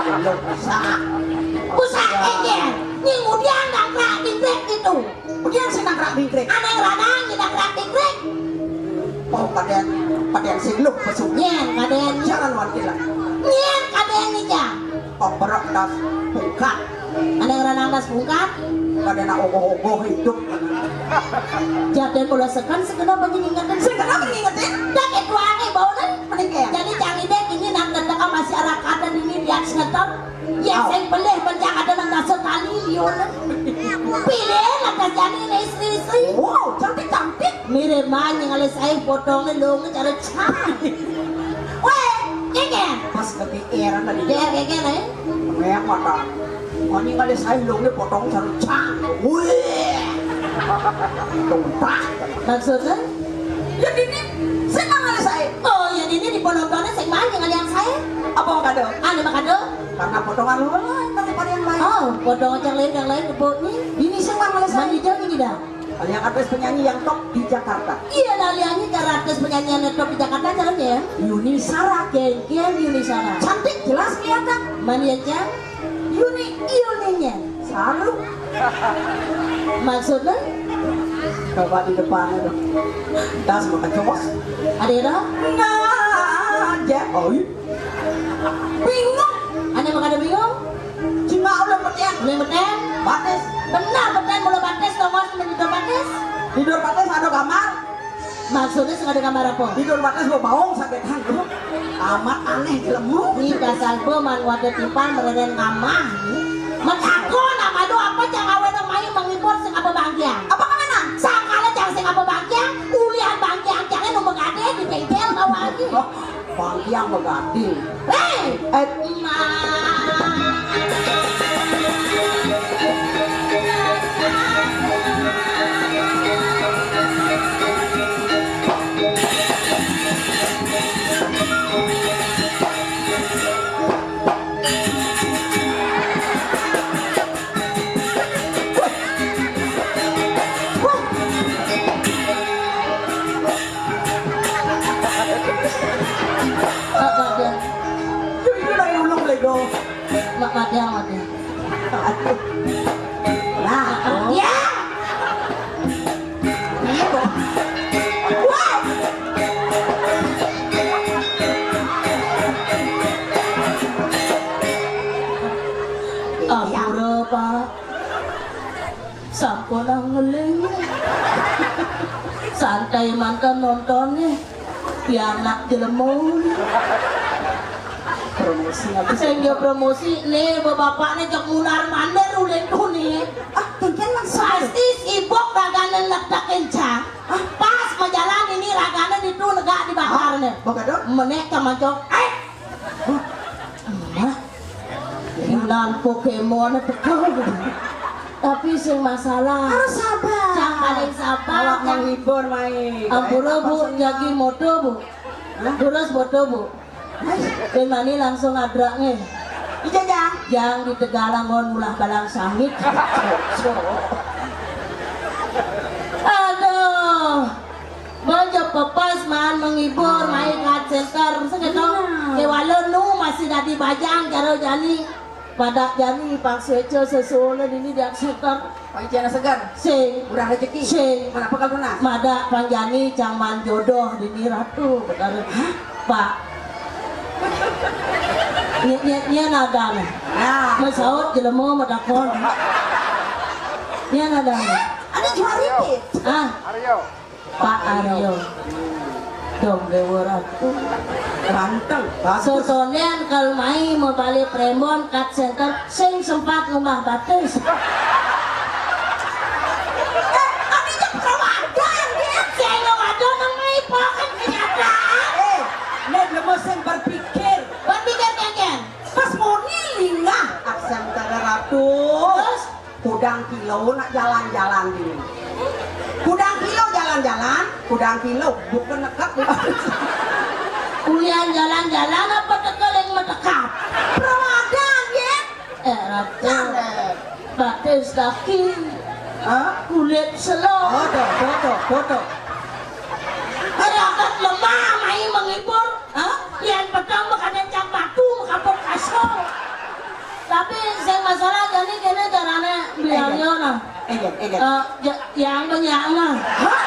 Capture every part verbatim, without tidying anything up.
Lu usah. Usah, éngkén. Nying udian nangkrak dingkrék ditu. Udian sing nangkrak dingkrék. Ané ngranang nying nangkrak dingkrék. Oh, kadén, kadén sing lu pesu. Nyén kadén. Jangan wanti lah. Nyén kadén nying. Oh, berok das pungkat. Ané ngranang das pungkat. Kadén ogoh-ogoh hidup. Jadén bola sekan, sekenal panjang ingetin. Sekenal panjang ingetin. Dak itu ané bau nih. Menikah. Jadi jangan deh ini nang teteka masih arah kata dini dia setor. Ya, sing pelih menjang ada nang rasa tali liun. Pilih lah kerjaan ini istri-istri. Wow, cantik-cantik. Mirip mah nying alis ae potongnya lu ngecara cang. Weh, gege. Pas kepikiran tadi. Gege, gege, nih. Memang mata. Mani alis ae lu ini potong cara cang. Wih. Tuntas. Maksudnya? Ya dini, sing mang alis ae. Oh, ya dini di penontonnya sing mang nying alis ae. Apa kado? Anu mah kado. Karena potongan lu lain daripada yang lain. Oh, potongan yang lain, yang lain kebotnya. Ini sing mang alis ae. Mani jauh ini dah. Aliang artis penyanyi yang top di Jakarta. Iya lah, aliang ini karena artis penyanyi yang top di Jakarta, calonnya ya. Yuni Sara. Geng-geng Yuni Sara. Cantik, jelas kelihatan. Mani ya, Cang? Yuni, Yuninya. Saru. Maksudnya? Coba di depan itu. Das mau kecos. Ada ya, dah? Nah, aja. Oh, iya. Bingung. Ada mau kada bingung? Cuma udah percaya. Udah beten? Batis. Benar, beten, mula batis, nomor sembilan di batis. Di luar batis ada kamar. Maksudnya sing ada kamar apa? Di luar batis mau baong sakitan lu. Amat aneh jelemu. Ni dasar gua man wadah timpal mereren kamar. Metakon apa lu apa cang awé nang main menghibur sing apa bangkiang? Apa kemana? Sakala cang sing apa bangkiang, ulian bangkiang cangnya nomor gade di bengkel bawa lagi. Oh, Bang Tiang begading. Hei! Eh, Mak Madiang. Itu lagi ulung, Lego. Mak Madiang, Madiang. Aduh. Nah, ya. Iya, kok. Wah. Ampura, Pak. Sampun ngeling. Santai mantan nontonnya. Pianak jelema. Promosi apa? Sing dia promosi nih, bapaknya cek munar mandir ulin tuh nih. Ah, mungkin langsung. Pasti sibuk ragane letak kencang. Ah. Pas mau jalan ini ragane ditu negak dibakar nih. Bakar dong? Menek sama cok. Eh, Hah? Bulan Pokemon teko. Tapi sing masalah. Harus sabar. Cang paling sabar. Awak cang menghibur, Mai. Ampura, Bu, jagi moto, Bu. Hah? Terus moto, Bu. Hah? Ben mani langsung adraknya. Iya, Jang. Jang di Tegalang ngon mulah balang sangit. Aduh. Banyak pepas man menghibur, mai kat center. Seketok. Iya. Kewala nu masih dadi bajang, cara jani. Pada jani paksa aja sesuatu ini di center. Pancen segar. Sing. Murah rezeki. Sing. Mana pegal tunas? Mada panjani cang man jodoh dini ratu. Benar. Hah? Pak. Nyé, nyé, nyé nadane. Nah. Mesaut jelema medakon. Nyé nadane. Ada juari. Ah. Aryo. Pak Aryo. Dong dewa ratu. Ganteng, bagus. Sotonean kal mai mebali premon kat center sing sempat ngumah batis. Eh, ane cek keluarga, dia. Sing ngomong nang mai poket kenyataan. Eh, nek lemo sing berpikir. Berpikir, Ken, Ken. Pas muni lingah, aksen ratu. Terus? Kudang kilo nak jalan-jalan dini. Kudang kilo jalan-jalan, kudang kilo bukan nekep. Kulian jalan-jalan apa tekeling metekap? Perawadan, ya? Eh, Ratu. Batis kaki. Hah? Kulit selo. Foto, foto, foto. Rakat lemah, mai menghibur. Hah? Pian petang makanan cang batu, mekapok kasur. Tapi sing masalah jani kene carane beli Enggak. Aryo nah. Enggak, enggak. Eh, ja- yang banyak nah. Hah?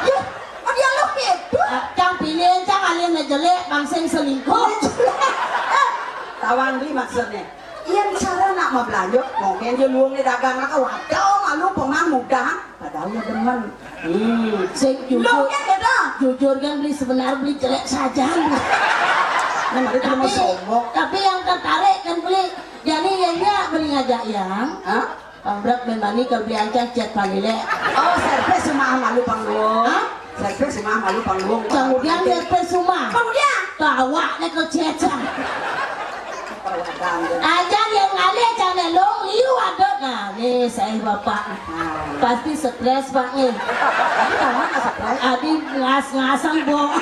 Ya, oh, dia lo gitu. Eh, cang pilih cang alih na jelek bang sing selingkuh. Tawang beli maksudnya. Iya bicara nak mau belanja, mungkin dia luang di dagang nak waduh malu pengang mudah, padahal ya demen. Hmm, sing Lo jujur, kan beda. Jujur kan beli sebenar beli jelek saja. Nah, mari kita mau Tapi, sombong. Tapi yang tertarik kan beli, jadi yang dia beli ngajak yang, Hah? Pang brak main mani kalau beli ancang chat palile. Oh, servis semua malu panggung. Hah? Servis semua malu panggung. Kemudian servis semua. Kemudian? Bawa nih ke chat. Aja yang ngalih jangan long liu ada. Nah, nih saya bapak. Nah. Pasti stres pak nih. Tapi tahu nggak stres? Adi ngas-ngasan bo. Nah.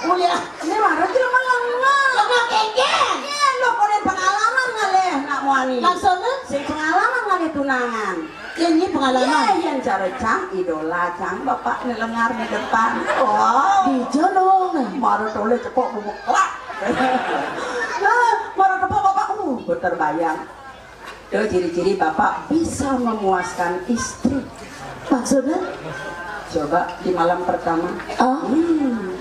Uliah. Ini baru jelema lengah. Lengah kengkeng. Iya, lo konen pengalaman ngalih nak muani. Maksudnya? Sing pengalaman ngalih tunangan. Ya, ini pengalaman. Iya, yang cara cang idola cang bapak nelengar di depan. Wow. Di jolong. Baru toleh cepok bubuklak. Nah, baru tepok bapak uh terbayang. Tuh ciri-ciri bapak bisa memuaskan istri. Maksudnya? Coba di malam pertama. Oh. Hmm.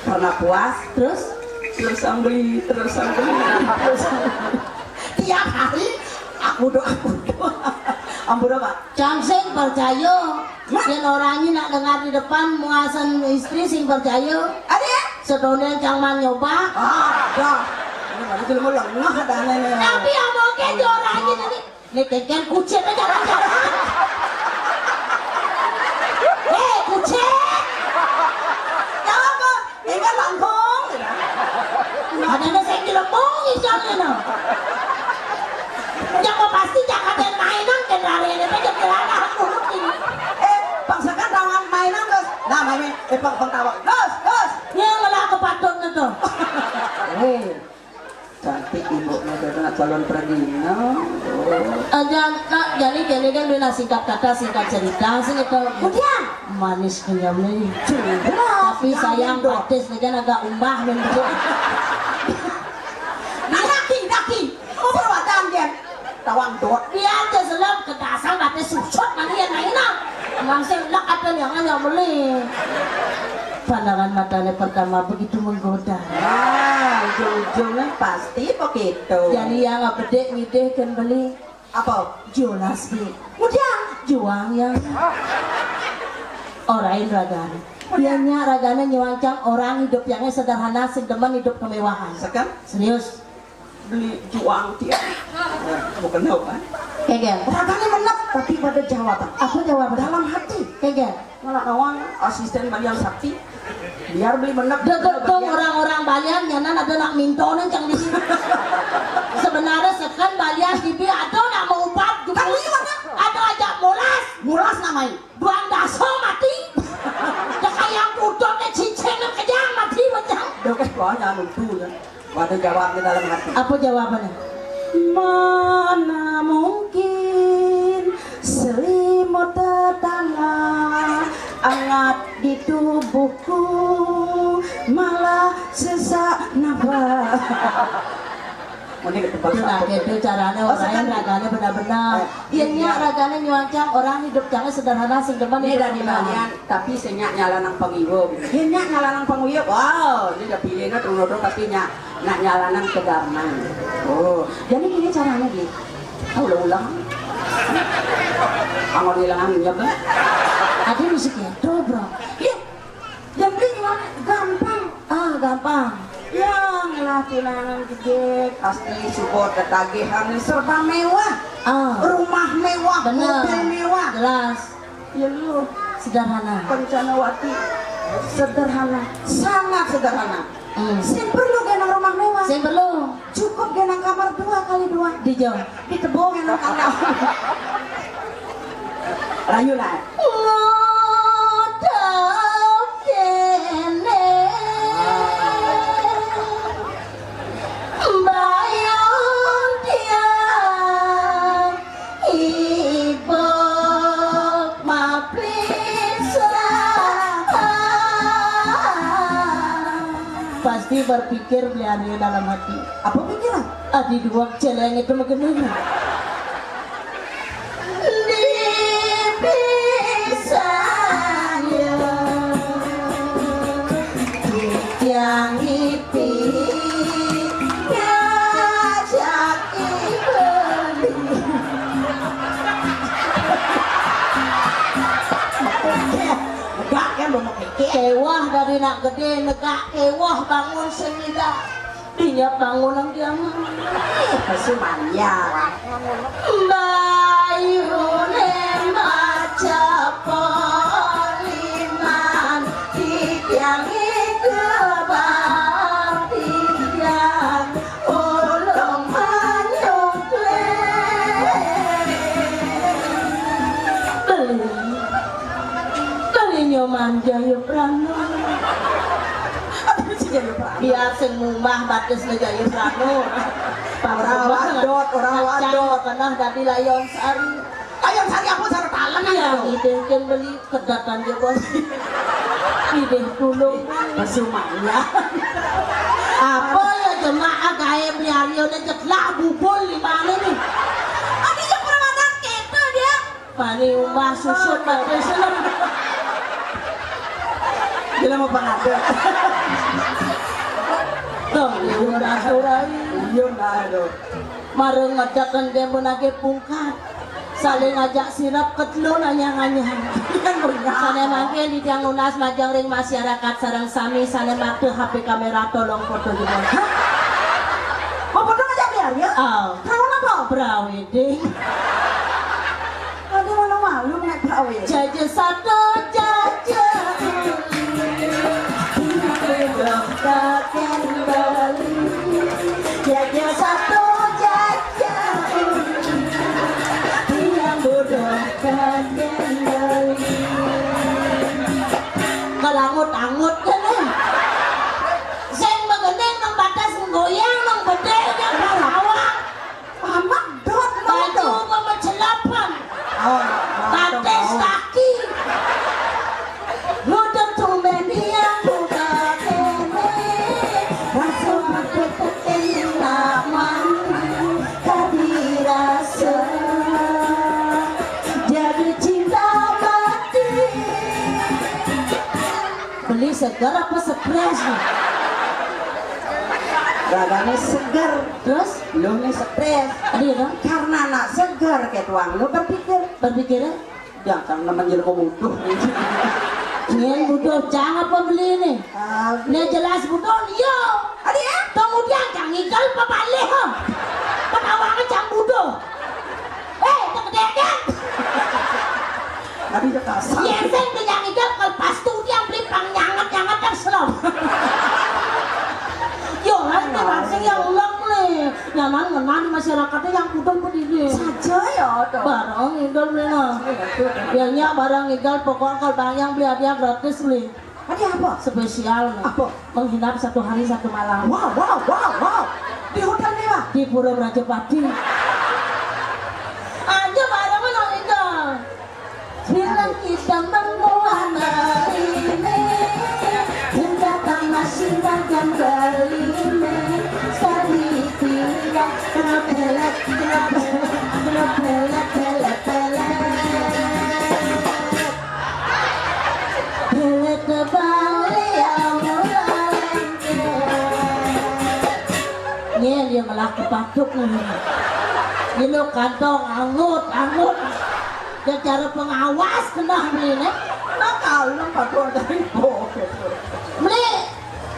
Pernah puas? Terus? Terus ambil, terus ambil, terus ambil. Tiap hari aku doa, aku doa. Ampun apa? Cang sing percaya. Yen orang ini nak dengar di depan muasan istri sing percaya. Ada ya? Sedone cang man nyoba. Ah, dah. Ini baru jelema lengah ada nih. Tapi ya mungkin di orang ini tadi. Nek keken kucing aja kan jangan. Hei kucing. Jawab kok. Ini kan langkung. Ada ada saya dilempung ikan ini. Yang mau pasti Jakarta mainan kendaraan ini aja celana aku ini. Eh, paksakan tawa mainan terus. Nah, main eh pang pang tawa. Terus, terus. Dia ngelah kepatutnya tuh. Hei. Cantik ibu model calon pergina. Oh. Aja nak jadi kene kan dua singkat kata singkat cerita sih itu. Kemudian manis kenyamnya. Tapi sayang batis lagi agak umbah menurut. Nah, daki daki. Mau perwatan dia. Tawang dot. Dia aja selap ke dasar batis susut mana yang lain ah. Emang selak apa yang yang beli. Pandangan matanya pertama begitu menggoda. Nah, ujung-ujungnya pasti begitu. Jadi yang bedek ngidih kan beli apa? Jelas beli. Kemudian juang yang orain ragane. Biasanya ragane nyuancang orang hidup yang sederhana, sing demen hidup kemewahan. Sekarang serius. Beli juang dia. Bukan tahu kan? Kagak. Ragane menep tapi pada jawaban. Apa jawaban? Dalam hati. Kagak. Malah nawang asisten Balian Sakti. Biar beli menep. Deket dong orang-orang Balian nyanan ada nak mintonan cang di sini. Sebenarnya sekan Balian di bi ada nak mau ubat juga. Kan iya, Pak. Ada aja mulas. Mulas namanya. Buang daso mati. Ya kayak pudot ya cicing kejang mati macam. Dia kan banyak nuntu ya. Waduh jawabnya dalam hati. Apa jawabannya? Mana mungkin selimut tetangga hangat di tubuhku malah sesak nafas. Mending ke tempat Nah, gitu caranya orang raganya benar-benar. Iya, raganya nyuancang orang hidup jangan sederhana sing depan Ini hidup dari tenang. Balian, tapi senyak nyala nang pangiwo. Ini nyak nyala nang pangiwo. Wow, ini udah pilihnya terus terus pasti nyak nak nyala nang kedaman. Oh, jadi ini caranya gitu. Tahu ulang-ulang. Angor ngilangan nyebel. Ada musik ya, tuh bro. Iya, jadi gimana? Gampang. Ah, gampang. Yang lah tunangan gede, pasti support ketagihan serba mewah. Ah. Rumah mewah, Bener. Mobil mewah. Jelas. Ya lu. Sederhana. Pencanawati. Sederhana. Sangat sederhana. Hmm. Sing perlu genang rumah mewah. Sing perlu. Cukup genang kamar dua kali dua. Di jauh. Di tebong genang kamar. Rayu lah. Ngucap kene. Bayun tiang ibuk maplisah. Pasti Berpikir beli Aryo dalam hati. Apa pikiran? Adi dua celeng itu makin. Di pisang ya, di tiang ipi, ngajak beli. Negak kan belum pikir. Kewah dari nak gede, negak kewah bangun semida. Dinya bangun nang diam. Ih, pasti manja. Bayune maca poliman, titiang kebang, titiang ulung manyukle. Beli, beli nyoman Jayaprana. Apa sih Jayaprana? Biar sing mumah batisnya Jayaprana. Orang wadot, orang wadot. Pernah dadi layon sari. Layon sari apa, sari talem? Iya, gitu kan beli kedatan dia, Bos. Idih tulung. Percuma ya. Apa ya jemaah gawe beli Aryo ne ceklak bubul di mana nih? Adi jeng permainan kita dia. Pani umah susut pakai selem. Gila mau pangatur. Tuh, iya, udah aturan. Iya, nah, aduh. Marung ngedek kan dia pun lagi pungkat. Saling ngajak sirap ketelu nanya-nanya. Sane mangke titiang nunas majeng ring masyarakat sareng sami sane makte H P kamera tolong foto juga. Hah? Mau foto aja biar ya? Oh. Kenapa? Praweding. Aduh, malu-malu nek praweding. Jaja satu, jaja. Jaja satu, jaja. Tiang bodoh kakek beli. Kalangut-angut kene. Sing mengening nang batas goyang nang bedhe yang bawah. Amat dot. Baju moto. Pemecelapan. Oh, batis kaki. Ngudut tumben dia buka kene. Rasa maket tekan laman. Tadi rasa jadi cinta mati. Beli segar apa stres nih? Ragane seger. Terus? Lu nih stres. Ada ya, Bang? Karena nak seger, kayak tuang lu berpikir. Berpikirnya? Jangan menjelma buduh. Ini buduh, jangan apa beli ini? Ah, ini jelas buduh, iya. Ada ya? Kemudian jangan ngigel pepalih, ha. Penawangnya jangan buduh. Eh, tegedeken. Tadi dia kasar. Iya, sing beli yang ngigel kalau pas tuh dia beli pang nyangat-nyangat kan selom. Yo, kan, ini langsung yang ulang nih. Nyaman ngenan masyarakatnya yang butuh pedidi. Saja ya, toh. Barang ngigel nih, nah. Ya, nya barang ngigel, pokoknya kalau barang yang beli hadiah gratis nih. Hadiah apa? Spesial nih. Apa? Menginap satu hari satu malam. Wow, wow, wow, wow. Di hotel mewah? Di Pura Rajapati. Aja barang lo ngigel. Bilang kita menguat ini, senjata masih tajam beli ini. Sekali tidak, kena pelet, kena pelet, kena pelet, pelet, pelet. Pelet kebalik, ya mulai. Nih, dia malah kepatuk nih. Ini kantong angut, angut. Dan cara pengawas kena beli nih. Nah, kalau patung dari bokep. Beli,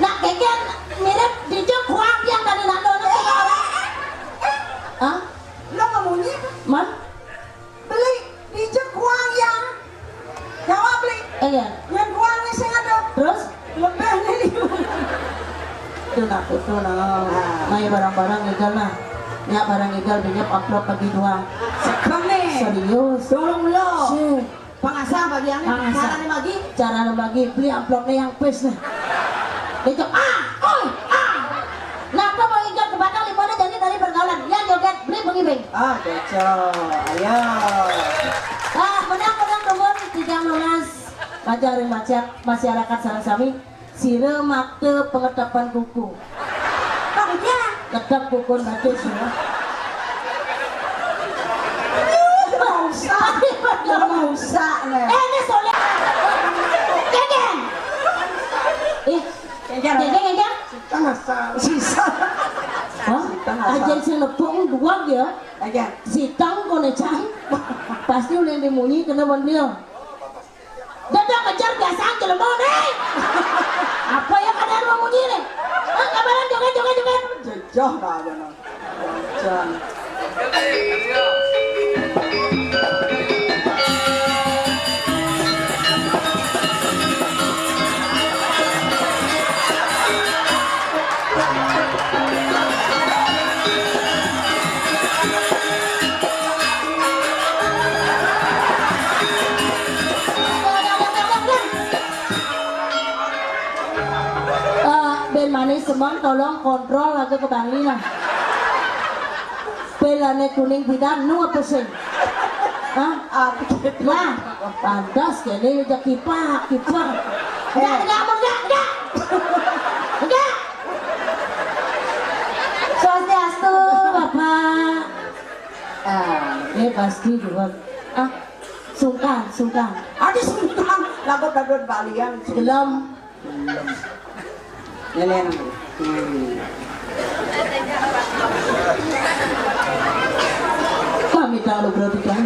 nak keken mirip dijak kuang yang tadi nak dono. Eh, eh, eh, eh. Hah? Lo ngemunyi apa? Man? Beli dijak kuang yang. Jawab, beli. Eh, iya. Yang kuang nih sing ada. Terus? Lebih nih. Itu nak foto nah. Nah. Nah, ya barang-barang ngigel nah. Ya barang ngigel, beli amplop bagi dua. Sekem nih. Serius. Tolong lo. Sih. Pengasah bagi yang pengasah. Caranya bagi? Caranya bagi, beli amplopnya yang pis nih. Itu, ah, oi, ah. Napa mau ngigel ke batang limbone jadi dari pergaulan. Ya joget, beli pengibing. Ah, cocok. Ayo. Ah, menang, menang, nuwun, titiang nunas. Majar, majar, masyarakat sareng sami. Sira makta pengetepan kuku. Pak Ujang. Ketep kuku nanti sira. Nggak usah. Nggak usah, Nek. Eh, ini soalnya. Geng, geng. Eh, geng, geng, geng. Sisa. Hah? Aja sing nepung dua ya. Aja. Sitang kone cang. Pasti ulih dimunyi kena ban dia. Dadang kejar biasaan jelema nih. Apa yang ada mau munyi nih? Eh, kabaran joget, joget, joget. Jejah dah aja nang. Wajan. Eh, ben manis semang, tolong kontrol lagu ke Bang Lina. Belane kuning bidan nu apa sih? Hah? Nah, pantas kene udah kipak, kipak. Enggak, enggak, enggak, enggak. Enggak. Swastiastu, Bapak. Ah, ini pasti juga. Ah, sungkan, sungkan. Ada sungkan, lagu dangdut Balian. Belum. Belum. Lelen. Hmm. Kami tahu berarti kan.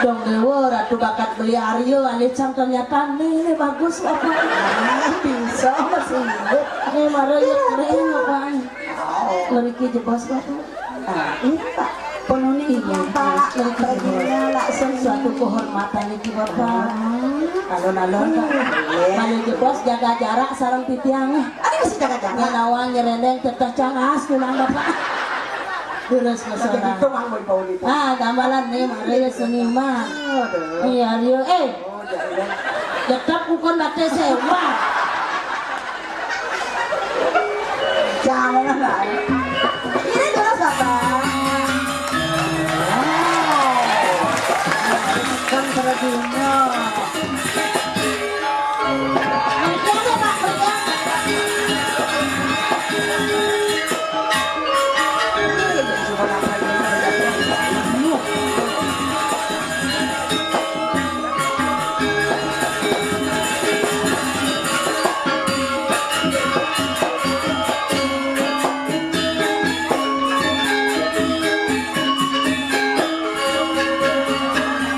Dong Dewa, Ratu Bakat Beli Aryo, alih cang ternyata nih, ini bagus apa? Ah, bisa masih hidup. Ini mara ya keren apa? Oh. Meriki jebos apa? Ah, iya, Pak. Penuni iya, Pak. Iya, iya. Perginya langsung. Suatu kehormatan iki, Bapak. Hmm. Alon-alon, Pak. Iya. Balik jebos jaga jarak sareng titiang. Ada mesti jaga jarak. Ngenawang nyerendeng teteh cangas tulang, Bapak. Terus masalah. Jadi itu mang mau itu. Ah, gamelan nih, mari seniman. Aduh. Iya, Rio. Eh, Tetep bukan baca sewa. Jangan lah. Ini terus apa? Wow. Kan pada dunia. Berjalan, Pak, berjalan.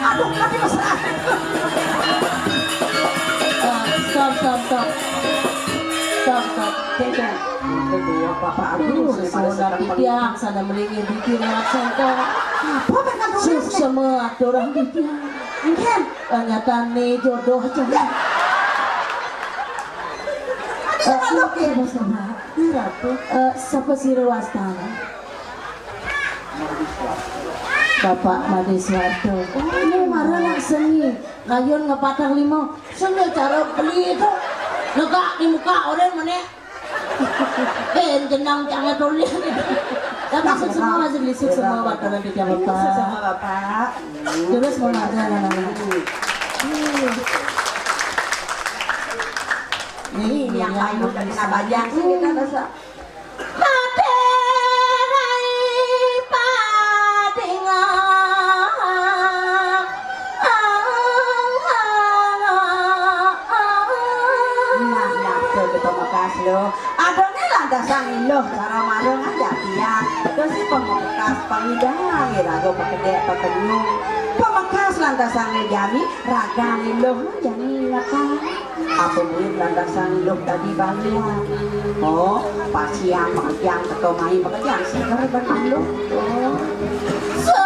Aduh, tapi mesra. Eh, stop, stop, stop. Stop, stop. Cek, cek. Kedua, Bapak, aduh, aduh, saya pada sedang titiang, sana melingin dikit lewat sengkong. Apa, Bapak, semua aturan ditiang. Enggak. Ternyata nih jodoh, coba. Aduh, eh, malu, ya. Coba, coba. Ini Ratu. Eh, siapa sih Rewastana? Bapak Made Suwarto. Oh, ini marang anak seni. Kayun ngepatah lima. Seni cara beli itu. Negak di muka orang mana? Eh, jenang jangan tulis. Tapi semua masih lisik semua, Bapak, nanti dia, Bapak. Semua, Bapak. Terus mau ada anak-anak. Hmm. Ini yang kayu tadi nabajang sih kita rasa. Materai padinga. Nah, nyata kita mekas lo. Adone lantasan iluh cara marung aja tiang. Terus si pemekas pangidang, irago pekedek pekenyung. Pemekas lantasan jani, ragan iluh jani ngakang. Apa buin lantasan iluh tadi balian? Oh, pasian magang teko main pekerjaan seger benar lu. Oh.